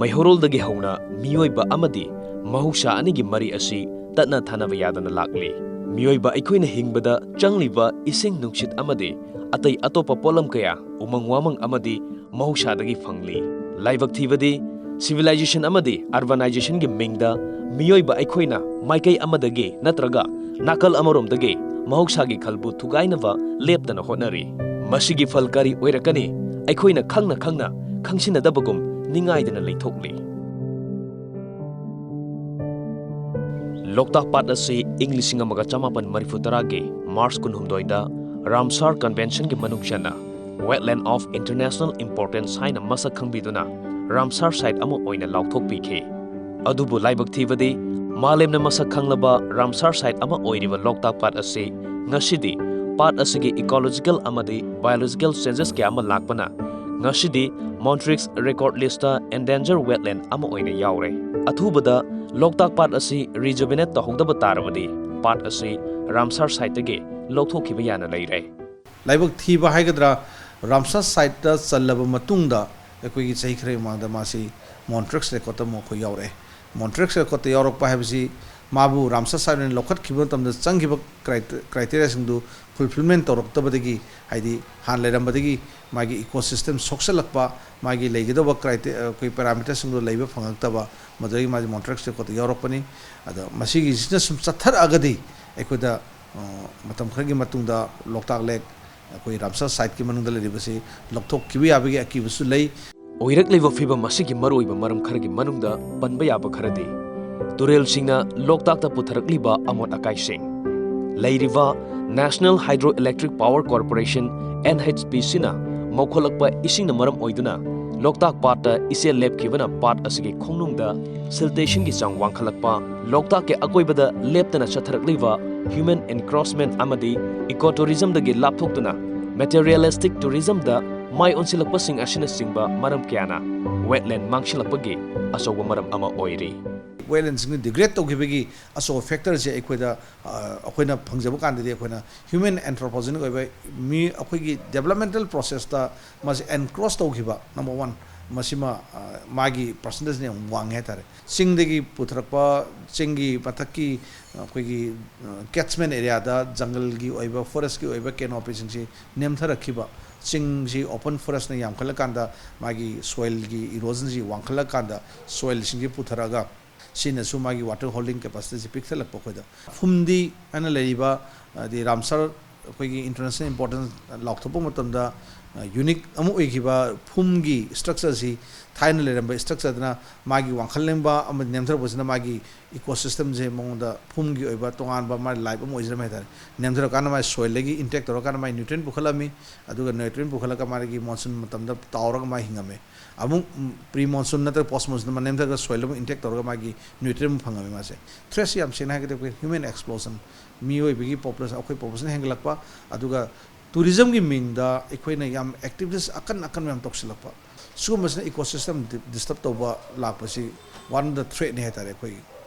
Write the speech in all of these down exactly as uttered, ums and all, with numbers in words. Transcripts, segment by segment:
ꯃꯩꯍꯧꯔꯣꯜꯗꯒꯤ ꯍꯧꯅ ꯃꯤꯑꯣꯏꯕ ꯑꯃꯗꯤ ꯃꯍꯧꯁꯥ ꯑꯅꯤꯒꯤ ꯃꯔꯤ ꯑꯁꯤ ꯇꯠꯅ ꯊꯥꯅꯕ ꯌꯥꯗꯅ ꯂꯥꯛꯂꯤ꯫ ꯃꯤꯑꯣꯏꯕ ꯑꯩꯈꯣꯏꯅ ꯍꯤꯡꯕꯗ ꯆꯪꯂꯤꯕ ꯏꯁꯤꯡ, ꯅꯨꯡꯁꯤꯠ ꯑꯃꯗꯤ ꯑꯇꯩ ꯑꯇꯣꯞꯄ ꯄꯣꯠꯂꯝ ꯀꯌꯥ ꯎꯃꯪ ꯋꯥꯃꯪ ꯑꯃꯗꯤ ꯃꯍꯧꯁꯥꯗꯒꯤ ꯐꯪꯂꯤ꯫ ꯂꯥꯏꯕꯛ ꯊꯤꯕꯗꯤ, civilization ꯑꯃꯗꯤ urbanizationꯒꯤ ꯃꯤꯡꯗ ꯃꯤꯑꯣꯏꯕ ꯑꯩꯈꯣꯏꯅ ꯃꯥꯏꯀꯩ ꯑꯃꯗꯒꯤ ꯅꯠꯇ꯭ꯔꯒ ꯅꯥꯀꯜ ꯑꯃꯔꯣꯝꯗꯒꯤ ꯃꯍꯧꯁꯥꯒꯤ ꯈꯜꯕꯨ ꯊꯨꯒꯥꯏꯅꯕ ꯂꯦꯞꯇꯅ ꯍꯣꯠꯅꯔꯤ꯫ ꯃꯁꯤꯒꯤ ꯐꯜ ꯀꯔꯤ ꯑꯣꯏꯔꯛꯀꯅꯤ? ꯑꯩꯈꯣꯏꯅ ꯈꯪꯅ ꯈꯪꯅ ꯈꯪꯁꯤꯟꯅꯗꯕꯒꯨꯝ ꯅꯤꯡꯉꯥꯏꯗꯅ ꯂꯩꯊꯣꯛꯂꯤ꯫ ꯂꯣꯛꯇꯥꯛ ꯄꯥꯠ ꯑꯁꯤ ꯏꯪ ꯂꯤꯁꯤꯡ ꯑꯃꯒ ꯆꯃꯥꯄꯟ ꯃꯔꯤꯐꯨ ꯇꯔꯥꯒꯤ ꯃꯥꯔꯆ ꯀꯨꯟꯍꯨꯝꯗꯣꯏꯗ ꯔꯥꯝꯁꯥꯔ ꯀꯟꯚꯦꯟꯁꯟꯒꯤ ꯃꯅꯨꯡ ꯆꯟꯅ Wetland of International Importance ꯍꯥꯏꯅ ꯃꯁꯛ ꯈꯪꯕꯤꯗꯨꯅ ꯔꯥꯝꯁꯥꯔ ꯁꯥꯏꯠ ꯑꯃ ꯑꯣꯏꯅ ꯂꯥꯎꯊꯣꯛꯄꯤꯈꯤ꯫ ꯑꯗꯨꯕꯨ ꯂꯥꯏꯕꯛ ꯊꯤꯕꯗꯤ, ꯃꯥꯂꯦꯝꯅ ꯃꯁꯛ ꯈꯪꯂꯕ ꯔꯥꯝꯁꯥꯔ ꯁꯥꯏꯠ ꯑꯃ ꯑꯣꯏꯔꯤꯕ ꯂꯣꯛꯇꯥꯛ ꯄꯥꯠ ꯑꯁꯤ ꯉꯁꯤꯗꯤ ꯄꯥꯠ ꯑꯁꯤꯒꯤ ecological ꯑꯃꯗꯤ biological changes ꯀꯌꯥ ꯑꯃ ꯂꯥꯛꯄꯅ ꯉꯁꯤꯗꯤ Montrix record listꯇ endanger wetland ꯑꯃ ꯑꯣꯏꯅ ꯌꯥꯎꯔꯦ꯫ ꯑꯊꯨꯕꯗ ꯂꯣꯛꯇꯥꯛ ꯄꯥꯠ ꯑꯁꯤ rejuvenate ꯇꯧꯍꯧꯗꯕ ꯇꯥꯔꯕꯗꯤ ꯄꯥꯠ ꯑꯁꯤ ꯔꯥꯝꯁꯥꯔ ꯁꯥꯏꯠꯇꯒꯤ ꯂꯧꯊꯣꯛꯈꯤꯕ ꯌꯥꯅ ꯂꯩꯔꯦ꯫ ꯂꯥꯏꯕꯛ ꯊꯤꯕ ꯍꯥꯏꯒꯗ꯭ꯔꯥ, ꯔꯥꯝꯁꯥꯔ ꯁꯥꯏꯠꯇ ꯆꯜꯂꯕ ꯃꯇꯨꯡꯗ ꯑꯩꯈꯣꯏꯒꯤ ꯆꯍꯤ ꯈꯔꯒꯤ ꯃꯃꯥꯡꯗ ꯃꯥꯁꯤ Montrix recordꯇ ꯑꯃꯨꯛ ꯑꯩꯈꯣꯏ ꯌꯥꯎꯔꯛꯑꯦ꯫ Montrix recordꯇ ꯌꯥꯎꯔꯛꯄ ꯍꯥꯏꯕꯁꯤ ꯃꯥꯕꯨ ꯔꯥꯝꯁꯥꯔ ꯁꯥꯏꯠ ꯑꯣꯏꯅ ꯂꯧꯈꯠꯈꯤꯕ ꯃꯇꯝꯗ ꯆꯪꯈꯤꯕ crite-, criteriaꯁꯤꯡꯗꯨ fulfilment ꯇꯧꯔꯛꯇꯕꯗꯒꯤ, ꯍꯥꯏꯗꯤ ꯍꯥꯟꯅ ꯂꯩꯔꯝꯕꯗꯒꯤ ꯃꯥꯒꯤ ecosystem ꯁꯣꯛꯆꯜꯂꯛꯄ, ꯃꯥꯒꯤ ꯂꯩꯒꯗꯧꯕ crite-, ꯑꯩꯈꯣꯏ parameterꯁꯤꯡꯗꯣ ꯂꯩꯕ ꯐꯪꯉꯛꯇꯕ, ꯃꯗꯨꯗꯒꯤ ꯃꯥꯁꯤ Montrix recordꯇ ꯌꯥꯎꯔꯛꯄꯅꯤ꯫ ꯑꯗꯣ ꯃꯁꯤꯒꯤꯁꯤꯅ ꯁꯨꯝ ꯆꯠꯊꯔꯛꯑꯒꯗꯤ ꯑꯩꯈꯣꯏꯗ, ꯑ, ꯃꯇꯝ ꯈꯔꯒꯤ ꯃꯇꯨꯡꯗ ꯂꯣꯛꯇꯥꯛ lake ꯑꯩꯈꯣꯏ ꯔꯥꯝꯁꯥꯔ ꯁꯥꯏꯠꯀꯤ ꯃꯅꯨꯡꯗ ꯂꯩꯔꯤꯕꯁꯤ ꯂꯧꯊꯣꯛꯈꯤꯕ ꯌꯥꯕꯒꯤ ꯑꯀꯤꯕꯁꯨ ꯂꯩ꯫ ꯑꯣꯏꯔꯛꯂꯤꯕ ꯐꯤꯕꯝ ꯑꯁꯤꯒꯤ ꯃꯔꯨꯑꯣꯏꯕ ꯃꯔꯝ ꯈꯔꯒꯤ ꯃꯅꯨꯡꯗ ꯄꯟꯕ ꯌꯥꯕ ꯈꯔꯗꯤ, ꯇꯨꯔꯦꯜꯁꯤꯡꯅ ꯂꯣꯛꯇꯥꯛꯇ ꯄꯨꯊꯔꯛꯂꯤꯕ ꯑꯃꯣꯠ ꯑꯀꯥꯏꯁꯤꯡ, ꯂꯩꯔꯤꯕ National Hydroelectric Power Corporation, NHPCꯅ ꯃꯧꯈꯠꯂꯛꯄ ꯏꯁꯤꯡꯅ ꯃꯔꯝ ꯑꯣꯏꯗꯨꯅ ꯂꯣꯛꯇꯥꯛ ꯄꯥꯠꯇ ꯏꯆꯦꯜ ꯂꯦꯞꯈꯤꯕꯅ ꯄꯥꯠ ꯑꯁꯤꯒꯤ ꯈꯣꯡꯅꯨꯡꯗ siltationꯒꯤ ꯆꯥꯡ ꯋꯥꯡꯈꯠꯂꯛꯄ, ꯂꯣꯛꯇꯥꯛꯀꯤ ꯑꯀꯣꯏꯕꯗ ꯂꯦꯞꯇꯅ ꯆꯠꯊꯔꯛꯂꯤꯕ human encroachment ꯑꯃꯗꯤ ecotourismꯗꯒꯤ ꯂꯥꯞꯊꯣꯛꯇꯨꯅ materialistic tourismꯗ ꯃꯥꯏ ꯑꯣꯟꯁꯤꯜꯂꯛꯄꯁꯤꯡ ꯑꯁꯤꯅꯆꯤꯡꯕ ꯃꯔꯝ ꯀꯌꯥꯅ wetland ꯃꯥꯡꯁꯤꯜꯂꯛꯄꯒꯤ ꯑꯆꯧꯕ ꯃꯔꯝ ꯑꯃ ꯑꯣꯏꯔꯤ꯫ Wetlandꯁꯤꯡ degrade ꯇꯧꯈꯤꯕꯒꯤ ꯑꯆꯧꯕ factorꯁꯦ ꯑꯩꯈꯣꯏꯗ, ꯑ, ꯑꯩꯈꯣꯏꯅ ꯐꯪꯖꯕ ꯀꯥꯟꯗꯗꯤ ꯑꯩꯈꯣꯏꯅ human anthropogenic ꯑꯣꯏꯕ ꯃꯤ, ꯑꯩꯈꯣꯏꯒꯤ developmental processꯇ ꯃꯥꯁꯦ encroach ꯇꯧꯈꯤꯕ, number one꯫ ꯃꯁꯤꯃ, ꯑ, ꯃꯥꯒꯤ percentageꯅ ꯌꯥꯝ ꯋꯥꯡꯉꯦ ꯍꯥꯏꯇꯥꯔꯦ꯫ ꯆꯤꯡꯗꯒꯤ ꯄꯨꯊꯔꯛꯄ, ꯆꯤꯡꯒꯤ ꯃꯊꯛꯀꯤ, ꯑ, ꯑꯩꯈꯣꯏꯒꯤ, ꯑ, catchment areaꯗ ꯖꯪꯒꯜꯒꯤ ꯑꯣꯏꯕ, forestꯀꯤ ꯑꯣꯏꯕ canopyꯁꯤꯡꯁꯤ ꯅꯦꯝꯊꯔꯛꯈꯤꯕ, ꯆꯤꯡꯁꯤ open forestꯅ ꯌꯥꯝꯈꯠꯂꯀꯥꯟꯗ ꯃꯥꯒꯤ soilꯒꯤ erosionꯁꯤ ꯋꯥꯡꯈꯠꯂꯀꯥꯟꯗ soilꯁꯤꯡꯁꯤ ꯄꯨꯊꯔꯛꯑꯒ ꯁꯤꯅꯁꯨ ꯃꯥꯒꯤ water holding capacityꯁꯤ ꯄꯤꯛꯊꯜꯂꯛꯄ ꯑꯩꯈꯣꯏꯗ꯫ ꯐꯨꯝꯗꯤ ꯍꯥꯏꯅ ꯂꯩꯔꯤꯕ, ꯍꯥꯏꯗꯤ ꯔꯥꯝꯁꯔ ꯑꯩꯈꯣꯏꯒꯤ international importance ꯂꯥꯎꯊꯣꯛꯄ ꯃꯇꯝꯗ, ꯑ, unique ꯑꯃ ꯑꯣꯏꯈꯤꯕ ꯐꯨꯝꯒꯤ structureꯁꯤ ꯊꯥꯏꯅ ꯂꯩꯔꯝꯕ structureꯗꯨꯅ ꯃꯥꯒꯤ ꯋꯥꯡꯈꯠꯂꯦꯟꯕ ꯑꯃꯗꯤ ꯅꯦꯝꯊꯔꯛꯄꯁꯤꯅ ꯃꯥꯒꯤ ecosystemꯁꯦ ꯃꯉꯣꯟꯗ ꯐꯨꯝꯒꯤ ꯑꯣꯏꯕ ꯇꯣꯉꯥꯟꯕ ꯃꯥꯒꯤ life ꯑꯃ ꯑꯣꯏꯖꯔꯝꯃꯦ ꯍꯥꯏꯇꯥꯔꯦ꯫ ꯅꯦꯝꯊꯔꯀꯥꯟꯗ ꯃꯥꯒꯤ soilꯗꯒꯤ intake ꯇꯧꯔꯀꯥꯟꯗ ꯃꯥꯒꯤ nutrient ꯄꯨꯈꯠꯂꯝꯃꯤ, ꯑꯗꯨꯒ nutrient ꯄꯨꯈꯠꯂꯒ ꯃꯥꯒꯤ monsoon ꯃꯇꯝꯗ ꯇꯥꯎꯔꯒ ꯃꯥ ꯍꯤꯡꯉꯝꯃꯤ꯫ ꯑꯃꯨꯛ, ꯎꯝ, pre monsoon ꯅꯠꯇ꯭ꯔꯒ post monsoon ꯅꯦꯝꯊꯔꯒ soil ꯑꯃꯨꯛ intake ꯇꯧꯔꯒ ꯃꯥꯒꯤ nutrient ꯑꯃꯨꯛ ꯐꯪꯉꯝꯃꯤ ꯃꯥꯁꯦ꯫ Threatꯁꯤ ꯌꯥꯝ ꯁꯦꯡꯅ ꯍꯥꯏꯔꯒꯗꯤ ꯑꯩꯈꯣꯏ human explosion, ꯃꯤꯑꯣꯏꯕꯒꯤ population, ꯑꯩꯈꯣꯏ population ꯍꯦꯟꯒꯠꯂꯛꯄ, ꯑꯗꯨꯒ tourismꯒꯤ ꯃꯤꯡꯗ ꯑꯩꯈꯣꯏꯅ ꯌꯥꯝ activities ꯑꯀꯟ ꯑꯀꯟꯕ ꯌꯥꯝ ꯇꯧꯁꯤꯜꯂꯛꯄ, ꯁꯤꯒꯨꯝꯕꯁꯤꯅ ecosystem di-, disturb ꯇꯧꯕ ꯂꯥꯛꯄꯁꯤ one of the threatꯅꯤ ꯍꯥꯏꯇꯥꯔꯦ ꯑꯩꯈꯣꯏꯒꯤ꯫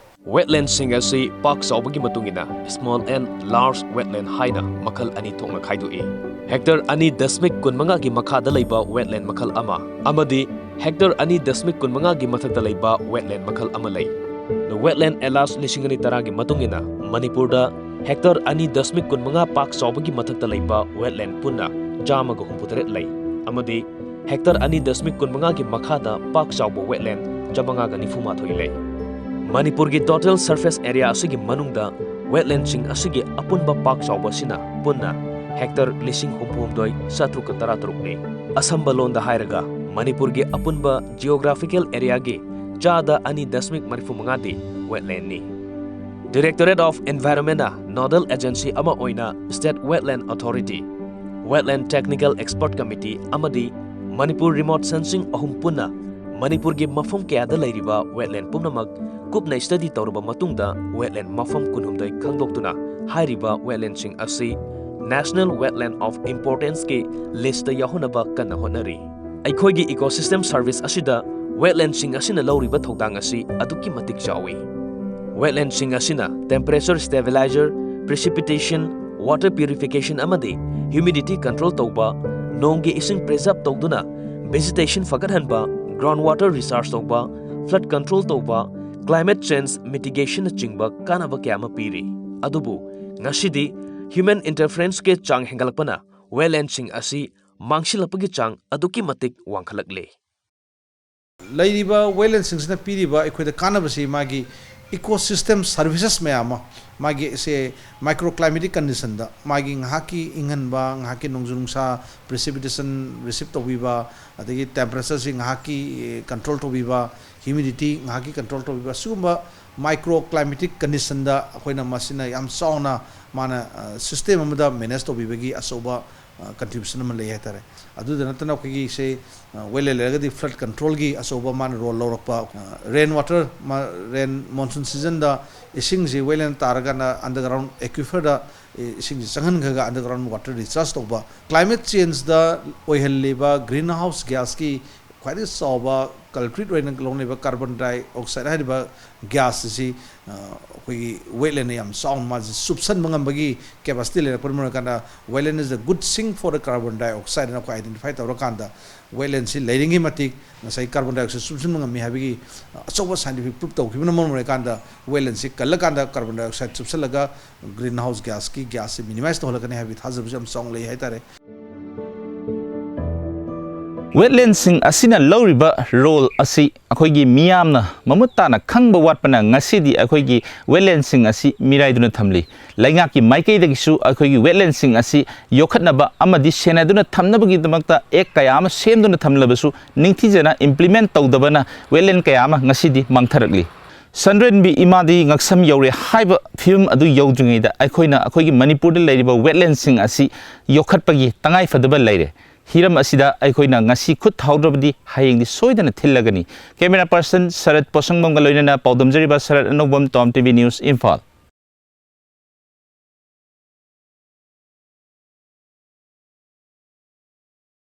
Wetlandꯁꯤꯡ ꯑꯁꯤ ꯄꯥꯛ ꯆꯥꯎꯕꯒꯤ ꯃꯇꯨꯡ ꯏꯟꯅ small and large wetland ꯍꯥꯏꯅ ꯃꯈꯜ ꯑꯅꯤ ꯊꯣꯛꯅ ꯈꯥꯏꯗꯣꯛꯏ꯫ Hectare ꯑꯅꯤ ꯗꯁꯃꯤꯛ ꯀꯨꯟꯃꯉꯥꯒꯤ ꯃꯈꯥꯗ ꯂꯩꯕ wetland ꯃꯈꯜ ꯑꯃ ꯑꯃꯗꯤ hectare ꯑꯅꯤ ꯗꯁꯃꯤꯛ ꯀꯨꯟꯃꯉꯥꯒꯤ ꯃꯊꯛꯇ ꯂꯩꯕ wetland ꯃꯈꯜ ꯑꯃ ꯂꯩ꯫ The Wetland Atlas ꯂꯤꯁꯤꯡ ꯑꯅꯤ ꯇꯔꯥꯒꯤ ꯃꯇꯨꯡ ꯏꯟꯅ ꯃꯅꯤꯄꯨꯔꯗ hectare ꯑꯅꯤ ꯗꯁꯃꯤꯛ ꯀꯨꯟꯃꯉꯥ ꯄꯥꯛ ꯆꯥꯎꯕꯒꯤ ꯃꯊꯛꯇ ꯂꯩꯕ wetland ꯄꯨꯟꯅ ꯆꯥꯝꯃꯒ ꯍꯨꯝꯐꯨꯇꯔꯦꯠ ꯂꯩ ꯑꯃꯗꯤ hectare ꯑꯅꯤ ꯗꯁꯃꯤꯛ ꯀꯨꯟꯃꯉꯥꯒꯤ ꯃꯈꯥꯗ ꯄꯥꯛ ꯆꯥꯎꯕ wetland ꯆꯥꯃꯉꯥꯒ ꯅꯤꯐꯨ ꯃꯥꯊꯣꯏ ꯂꯩ꯫ ꯃꯅꯤꯄꯨꯔꯒꯤ total surface area ꯑꯁꯤꯒꯤ ꯃꯅꯨꯡꯗ wetlandꯁꯤꯡ ꯑꯁꯤꯒꯤ ꯑꯄꯨꯟꯕ ꯄꯥꯛ ꯆꯥꯎꯕ ꯑꯁꯤꯅ ꯄꯨꯟꯅ hectare ꯂꯤꯁꯤꯡ ꯍꯨꯝꯐꯨꯍꯨꯝꯗꯣꯏ ꯆꯥꯇ꯭ꯔꯨꯛꯀ ꯇꯔꯥꯇꯔꯨꯛꯅꯤ꯫ ꯑꯁꯝꯕ ꯂꯣꯟꯗ ꯍꯥꯏꯔꯒ ꯃꯅꯤꯄꯨꯔꯒꯤ ꯑꯄꯨꯟꯕ geographical areaꯒꯤ ꯆꯥꯗ ꯑꯅꯤ ꯗꯁꯃꯤꯛ ꯃꯔꯤꯐꯨꯃꯉꯥꯗꯤ wetlandꯅꯤ꯫ Directorate of Environmentꯅ nodal agency ꯑꯃ ꯑꯣꯏꯅ State Wetland Authority, Wetland Technical Expert Committee ꯑꯃꯗꯤ ꯃꯅꯤꯄꯨꯔ remote sensing ꯑꯍꯨꯝ ꯄꯨꯟꯅ ꯃꯅꯤꯄꯨꯔꯒꯤ ꯃꯐꯝ ꯀꯌꯥꯗ ꯂꯩꯔꯤꯕ wetland ꯄꯨꯝꯅꯃꯛ ꯀꯨꯞꯅ study ꯇꯧꯔꯕ ꯃꯇꯨꯡꯗ wetland ꯃꯐꯝ ꯀꯨꯟꯍꯨꯝꯗꯣꯏ ꯈꯪꯗꯣꯛꯇꯨꯅ ꯍꯥꯏꯔꯤꯕ wetlandꯁꯤꯡ ꯑꯁꯤ National Wetland of Importanceꯀꯤ listꯇ ꯌꯥꯎꯍꯟꯅꯕ ꯀꯟꯅ ꯍꯣꯠꯅꯔꯤ꯫ ꯑꯩꯈꯣꯏꯒꯤ ecosystem service ꯑꯁꯤꯗ wetlandꯁꯤꯡ ꯑꯁꯤꯅ ꯂꯧꯔꯤꯕ ꯊꯧꯗꯥꯡ ꯑꯁꯤ ꯑꯗꯨꯛꯀꯤ ꯃꯇꯤꯛ ꯆꯥꯎꯏ꯫ Wetlandꯁꯤꯡ ꯑꯁꯤꯅ temperature stabilizer, precipitation, water purification ꯑꯃꯗꯤ humidity control ꯇꯧꯕ, ꯅꯣꯡꯒꯤ ꯏꯁꯤꯡ preserve ꯇꯧꯗꯨꯅ vegetation ꯐꯒꯠꯍꯟꯕ, ground water recharge ꯇꯧꯕ, flood control ꯇꯧꯕ, climate change mitigation ꯅꯆꯤꯡꯕ ꯀꯥꯟꯅꯕ ꯀꯌꯥ ꯑꯃ ꯄꯤꯔꯤ꯫ ꯑꯗꯨꯕꯨ ꯉꯁꯤꯗꯤ human interference ꯀꯤ ꯆꯥꯡ ꯍꯦꯟꯒꯠꯂꯛꯄꯅ wetland ꯁꯤꯡ ꯑꯁꯤ ꯃꯥꯡꯁꯤꯜꯂꯛꯄꯒꯤ ꯆꯥꯡ ꯑꯗꯨꯛꯀꯤ ꯃꯇꯤꯛ ꯋꯥꯡꯈꯠꯂꯛꯂꯦ꯫ ꯂꯩꯔꯤꯕ wetland ꯁꯤꯡꯁꯤꯅ ꯄꯤꯔꯤꯕ ꯑꯩꯈꯣꯏꯗ ꯀꯥꯟꯅꯕꯁꯤ ꯃꯥꯒꯤ ecosystem services ꯃꯌꯥꯝ ꯑꯃ, ꯃꯥꯒꯤ ꯁꯦ microclimatic condition ꯗ ꯃꯥꯒꯤ ꯉꯥꯏꯍꯥꯛꯀꯤ ꯏꯪꯍꯟꯕ, ꯉꯥꯏꯍꯥꯛꯀꯤ ꯅꯣꯡꯖꯨ ꯅꯨꯡꯁꯥ precipitation receive ꯇꯧꯕꯤꯕ, ꯑꯗꯒꯤ temperature ꯁꯤ ꯉꯥꯏꯍꯥꯛꯀꯤ control ꯇꯧꯕꯤꯕ, humidity ꯉꯥꯏꯍꯥꯛꯀꯤ control ꯇꯧꯕꯤꯕ, ꯁꯤꯒꯨꯝꯕ microclimatic condition ꯗ ꯑꯩꯈꯣꯏꯅ ꯃꯁꯤꯅ ꯌꯥꯝ ꯆꯥꯎꯅ ꯃꯥꯅ system ꯑꯃꯗ manage ꯇꯧꯕꯤꯕꯒꯤ ꯑꯆꯧꯕ contribution ꯑꯃ ꯂꯩ ꯍꯥꯏꯇꯥꯔꯦ꯫ ꯑꯗꯨꯗ ꯅꯠꯇꯅ ꯑꯩꯈꯣꯏꯒꯤ ꯁꯦ wetland ꯂꯩꯔꯒꯗꯤ flood control ꯒꯤ ꯑꯆꯧꯕ ꯃꯥꯅ role ꯂꯧꯔꯛꯄ, rain water, rain monsoon season ꯗ ꯏꯁꯤꯡꯁꯤ wetland ꯇꯥꯔꯀꯥꯟꯗ underground aquifer ꯗ ꯏꯁꯤꯡꯁꯤ ꯆꯪꯍꯟꯈ꯭ꯔꯒ underground water recharge ꯇꯧꯕ, climate change ꯗ ꯑꯣꯏꯍꯜꯂꯤꯕ greenhouse gas ꯀꯤ ꯈ꯭ꯋꯥꯏꯗꯒꯤ ꯆꯥꯎꯕ culprit ꯑꯣꯏꯅ ꯂꯧꯅꯔꯤꯕ carbon dioxide ꯍꯥꯏꯔꯤꯕ gas ꯑꯁꯤ ꯑꯩꯈꯣꯏꯒꯤ wetland ꯅ ꯌꯥꯝ ꯆꯥꯎꯅ ꯃꯥꯁꯤ ꯆꯨꯞꯁꯟꯕ ꯉꯝꯕꯒꯤ capacity ꯂꯩꯔꯛꯄꯅ ꯃꯔꯝ ꯑꯣꯏꯔꯀꯥꯟꯗ wetland is the good sink for the carbon dioxide ꯍꯥꯏꯅ ꯑꯩꯈꯣꯏ identify ꯇꯧꯔꯀꯥꯟꯗ wetland ꯁꯤ ꯂꯩꯔꯤꯉꯩ ꯃꯇꯤꯛ ꯉꯁꯥꯏ carbon dioxide ꯆꯨꯞꯁꯤꯟꯕ ꯉꯝꯃꯤ ꯍꯥꯏꯕꯒꯤ ꯑꯆꯧꯕ scientific proof ꯇꯧꯈꯤꯕꯅ ꯃꯔꯝ ꯑꯣꯏꯔꯀꯥꯟꯗ wetland ꯁꯤ ꯀꯜꯂꯀꯥꯟꯗ carbon dioxide ꯆꯨꯞꯁꯤꯜꯂꯒ greenhouse gas ꯀꯤ gas ꯁꯤ minimize ꯇꯧꯍꯜꯂꯛꯀꯅꯤ ꯍꯥꯏꯕꯒꯤ ꯊꯥꯖꯕꯁꯨ ꯌꯥꯝ ꯆꯥꯎꯅ ꯂꯩ ꯍꯥꯏꯇꯥꯔꯦ꯫ Wetland ꯁꯤꯡ ꯑꯁꯤꯅ ꯂꯧꯔꯤꯕ role ꯑꯁꯤ ꯑꯩꯈꯣꯏꯒꯤ ꯃꯤꯌꯥꯝꯅ ꯃꯃꯨꯠ ꯇꯥꯅ ꯈꯪꯕ ꯋꯥꯠꯄꯅ ꯉꯁꯤꯗꯤ ꯑꯩꯈꯣꯏꯒꯤ wetland ꯁꯤꯡ ꯑꯁꯤ ꯃꯤꯔꯥꯏꯗꯨꯅ ꯊꯝꯂꯤ꯫ ꯂꯩꯉꯥꯛꯀꯤ ꯃꯥꯏꯀꯩꯗꯒꯤꯁꯨ ꯑꯩꯈꯣꯏꯒꯤ wetland ꯁꯤꯡ ꯑꯁꯤ ꯌꯣꯛꯈꯠꯅꯕ ꯑꯃꯗꯤ ꯁꯦꯟꯅꯗꯨꯅ ꯊꯝꯅꯕꯒꯤꯗꯃꯛꯇ act ꯀꯌꯥ ꯑꯃ ꯁꯦꯝꯗꯨꯅ ꯊꯝꯂꯕꯁꯨ ꯅꯤꯡꯊꯤꯖꯅ implement ꯇꯧꯗꯕꯅ wetland ꯀꯌꯥ ꯑꯃ ꯉꯁꯤꯗꯤ ꯃꯥꯡꯊꯔꯛꯂꯤ꯫ ꯁꯟꯗ꯭ꯔꯦꯟꯕꯤ ꯏꯃꯥꯗꯤ ꯉꯛꯁꯝ ꯌꯧꯔꯦ ꯍꯥꯏꯕ ꯐꯤꯕꯝ ꯑꯗꯨ ꯌꯧꯗ꯭ꯔꯤꯉꯩꯗ ꯑꯩꯈꯣꯏꯅ ꯑꯩꯈꯣꯏꯒꯤ ꯃꯅꯤꯄꯨꯔꯗ ꯂꯩꯔꯤꯕ wetland ꯁꯤꯡ ꯑꯁꯤ ꯌꯣꯛꯈꯠꯄꯒꯤ ꯇꯉꯥꯏ ꯐꯗꯕ ꯂꯩꯔꯦ꯫ ꯍꯤꯔꯝ ꯑꯁꯤꯗ ꯑꯩꯈꯣꯏꯅ ꯉꯁꯤ ꯈꯨꯠ ꯊꯥꯍꯧꯗ꯭ꯔꯕꯗꯤ ꯍꯌꯦꯡꯗꯤ ꯁꯣꯏꯗꯅ ꯊꯤꯜꯂꯒꯅꯤ꯫ Camera person ꯁꯔꯠ ꯄꯣꯁꯪꯕꯝꯒ ꯂꯣꯏꯅꯅ ꯄꯥꯎꯗꯝꯖꯔꯤꯕ ꯁꯔꯠ ꯑꯅꯧꯕꯝ, Tom T V News, Imphal.